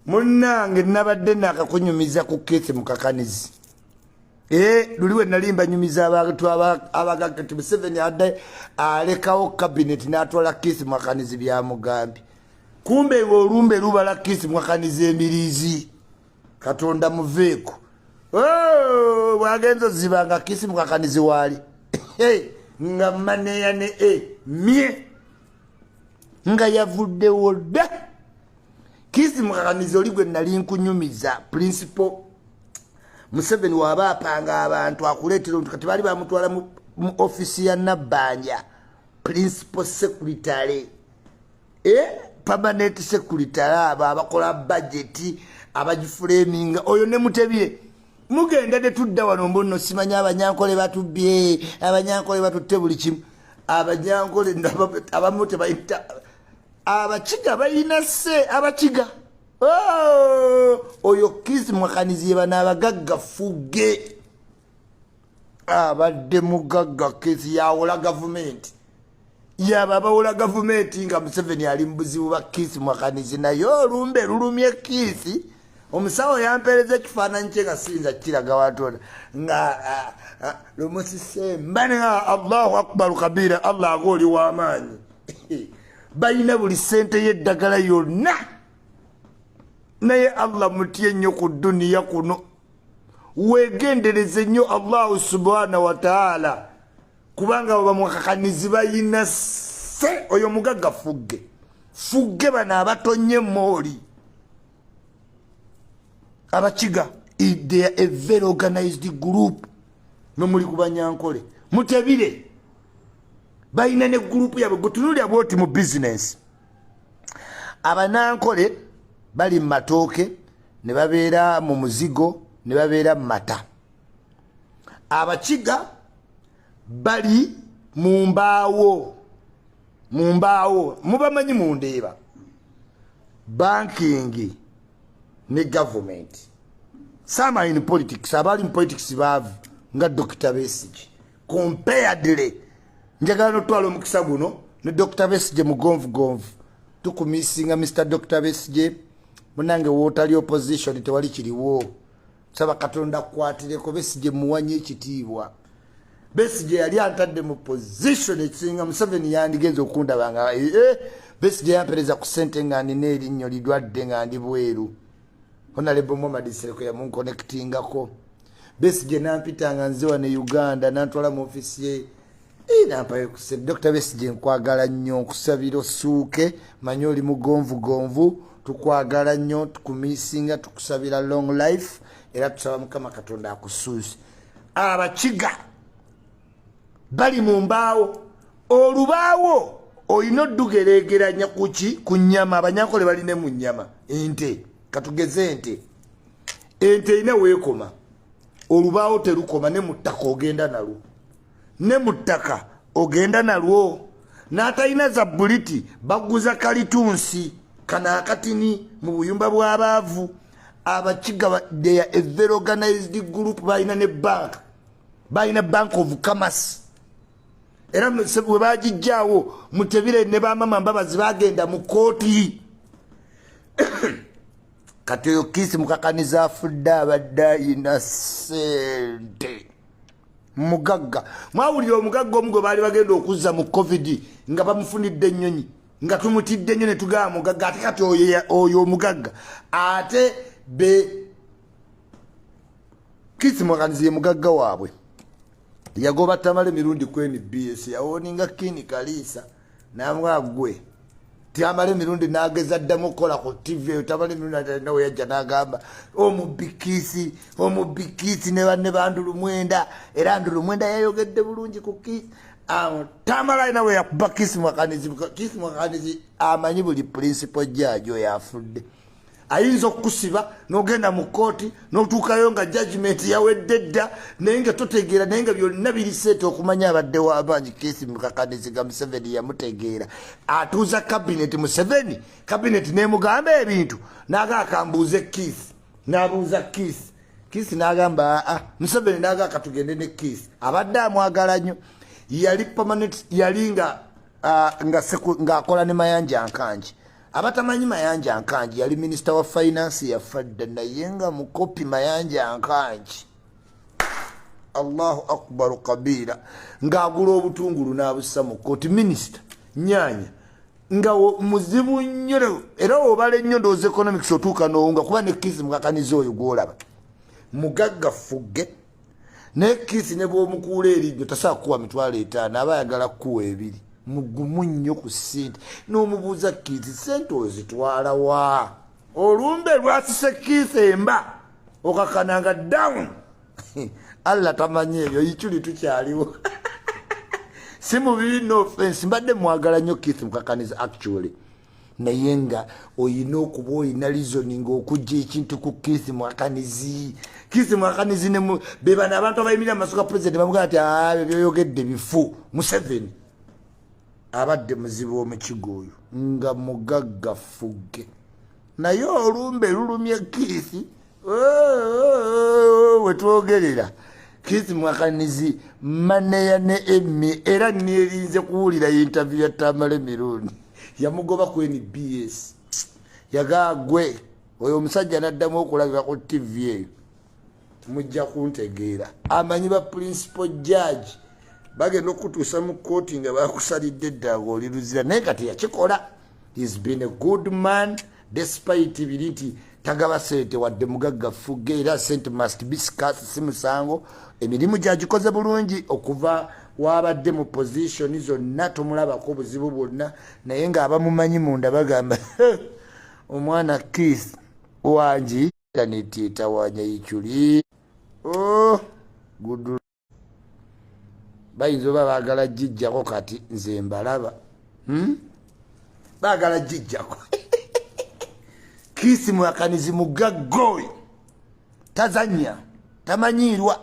Munnange, nabadde nakakunyumiza ku Keith Mukakanizi. Luli we nali mbanyumiza abantu abagagga nti Museveni adde alekawo cabinet n'atwala Keith Mukakanizi, byamugambye. Kumbe ng'olumbe lubala Keith Mukakanizi emiriizi. Katonda muveeko. Oh, bwagenza oziba nga Keith Mukakanizi waali nga maneya ne e mye nga yavuddewo dda. Keith Mukakanizi oli gwe nali nkunyumiza, principal Museveni waba apanga abantu akuleetera omuntu. Kati baali bamutwala mu offisi ya Nabbanja, principal secretary, permanent secretary, abo abakola budget, abagiframinga, oyo ne Mutebire. Mugenda tetudda wano mbuno simanyi Abanyankole batubbye, Abanyankole batutte buli kimu. Abanyankole abamu tebayita, Abakiga balina se Abakiga. Oh, oyo Keith Mwakanizi ye bano abagagga fugge. Abadde mugagga Keith, yawola gavumenti, yaba abawola gavumenti nga Museveni ali mu buzibu ba Keith Mwakanizi. Naye olumbe lulumye Keith. Omusawo yampeereza ekifaananyi kye nga siyinza kukiraga watona nga lumusisemba. Allahu akbaru kabira, Allah aga oli w'amaanyi. Balina buli sente y'eddagala yonna, naye Allah mutye nnyo ku duniya kuno, wegendereze nnyo Allahu subhana wataala, kubanga abo bamwakakanizi bayina se. Oyo mugagga fugge fugge, bano abatonye mooli Abakiga, they are a very organized group. Nomuli ku Banyankole, Mutebire, balina ne gurupu yabwe. Gutunulya bwoti mu bizinesi, Abanankole bali mu matooke, ne babeera mu muzigo, ne babeera mu mata. Abakiga bali mu mbaawo, mu mbaawo. Mubamanyi mu Ndeeba, banking ne government. Some are in politics. Abali mu politics baavu nga Dr Besige comparedly. Njagala notwala omukisa guno ne Dr Besige mugonvugonvu, tukumissinga Mr Dr Besige. Munange, wootali opposition tewali kiriwo. Saba Katonda kukwatireko. Besige muwanye ekitiibwa. Besige yali antadde mu position ekisinga Museveni yandigenza okundaba nga Besige yampereza ku sente nga ndina erinnyo lidwadde nga ndi bweru. Honorable Muhammad Sereko yamunconnectingako. Besige nampita nga nze wano e Uganda, nantwala mu ofisi ye, nampayo ku sente. Dr Besige, nkwagala nnyo, nkusabira osuuke. Manye oli mugonvugonvu, tukwagala nnyo, tukumissinga, tukusabira long life, era tusaba Mukama Katonda akusuuse. Abakiga bali mu mbaawo. Olubaawo olina oddugeregeranya kuki? Ku nyama. Abanyankole baline mu nyama ente. Katugeze ente, ente erina weekoma, olubaawo terukoma. Ne mu ttaka ogenda nalwo, ne mu ttaka ogenda nalwo. N'atalina za buliti baguza kalitunsi kano akatini mu buyumba bw'abaavu. Abakiga, they are a very organized group. Balina ne bank, balina Bank of Commerce. Era bwe bagijjaawo, Mutebire ne bamama Mbabazi bagenda mu kooti. Kati oyo Keith Mukakaniza afudde, abadde ayina sente, mugagga. Mwawulira omugagga omu gwe baali bagenda okuzza mu COVID nga bamufunidde ennyonyi, nga tumutidde nnyo ne tugamba mugagga. Ate kati oyo omugagga ate be Keith Mukakanizi ye mugagga waabwe. Yagoba Tamale emirundi ku NBS, yawoninga Kini Kaliisa namwa gwe Tamale emirundi nageza ddamu okukola ku TV eyo. Tamale emirundi nawe yajja n'agamba omubikiisi, omubikiisi ne banne bandulu mwenda. Era ndulu mwenda yayogedde bulungi ku Kiisi. Tamale alina we yakuba Keith Mwakanizi. Keith Mwakanizi amanyi buli principal judge. Oyo afudde ayinza okukusiba n'ogenda mu kooti n'otuukayo nga judgment yawedde dda, naye nga totegeera, naye nga byonna biri seeta okumanya abadde w'amaanyi. Keith Mukakanizi ga Museveni yamutegeera, atuuza cabinet. Museveni cabinet nemugamba ebintu, naga akambuuze Keith, n'abuuza Keith. Keith n'agamba aa. Museveni naga katugende ne Keith. Abadde amwagala nnyo. Yali permanent, yali nga ng'akola ne Mayanja Nkangi. Abatamanyi Mayanja Nkangi, yali minisita wa finance, yafa dda, naye nga mukopi. Mayanja Nkangi, Allahu akbaru kabiira, ng'agula obutungulu n'abussa mu kooti. Minisita nyanya nga muzibu nnyo, era obala ennyo ndowooza economics otuuka n'owunga, kuba ne Keith Mukakanizi oyo gwolaba mugagga fugge, naye Keith ne bw'omukuula erinnyo tasobola kukuwa 50,000, aba ayagala kukuwa 2. Mugumu nnyo ku ssente. N'omubuuza, "Keith, ssente ozitwala wa?" Olumbe lwasise Keith emba okakananga down. Allah tamanyi ebyo. Ikyuli tukyaliwo, si mubibi, no offense, mbadde mwagala nnyo Keith Mukakanizi actually, naye nga oyina okuba oyina reasoning okujja ekintu ku Keith Mukakanizi. Keith Mukakanizi be bano abantu abayimirira mu maaso ga president bamugamba nti abyo byoyogedde bifu. Museveni abadde muzibu omukigo oyo nga mugagga fugge, naye olumbe lulumye Keith wetwogerera. Keith Mwakanizi maneya ne emmi, era nerinze kuwulira interview ya Tamale Mirundi. Yamugoba ku NBS, yagagwe oyo omusajja naddamu okulabika ku TV eyo, mujja kuntegeera. Amanyi ba principal judge bagenda okutuusa mu kooti nga bakusalidde edda nga oli luzira, naye kati yakikola. He's been a good man despite biri nti tagaba sente, wadde mugagga fugge, era sente must be scarce, si musango. Emirimu gyagikoze bulungi okuva wabadde mu position zonna, tomulabako obuzibu bwonna, naye ng'abamumanyi munda bagamba omwana Keith wangi netietawanya ikyuli. Oh, good, bayinza oba baagala gijjako. Kati nze mbalaba, Baagala gijjako. Keith Mwakanizi mugagga oyo, tazanya, tamanyiirwa.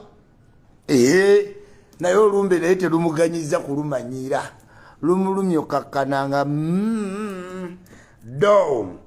Ee, naye olumbe naye terumuganyiza kulumanyira, lumulumya okakkananga down.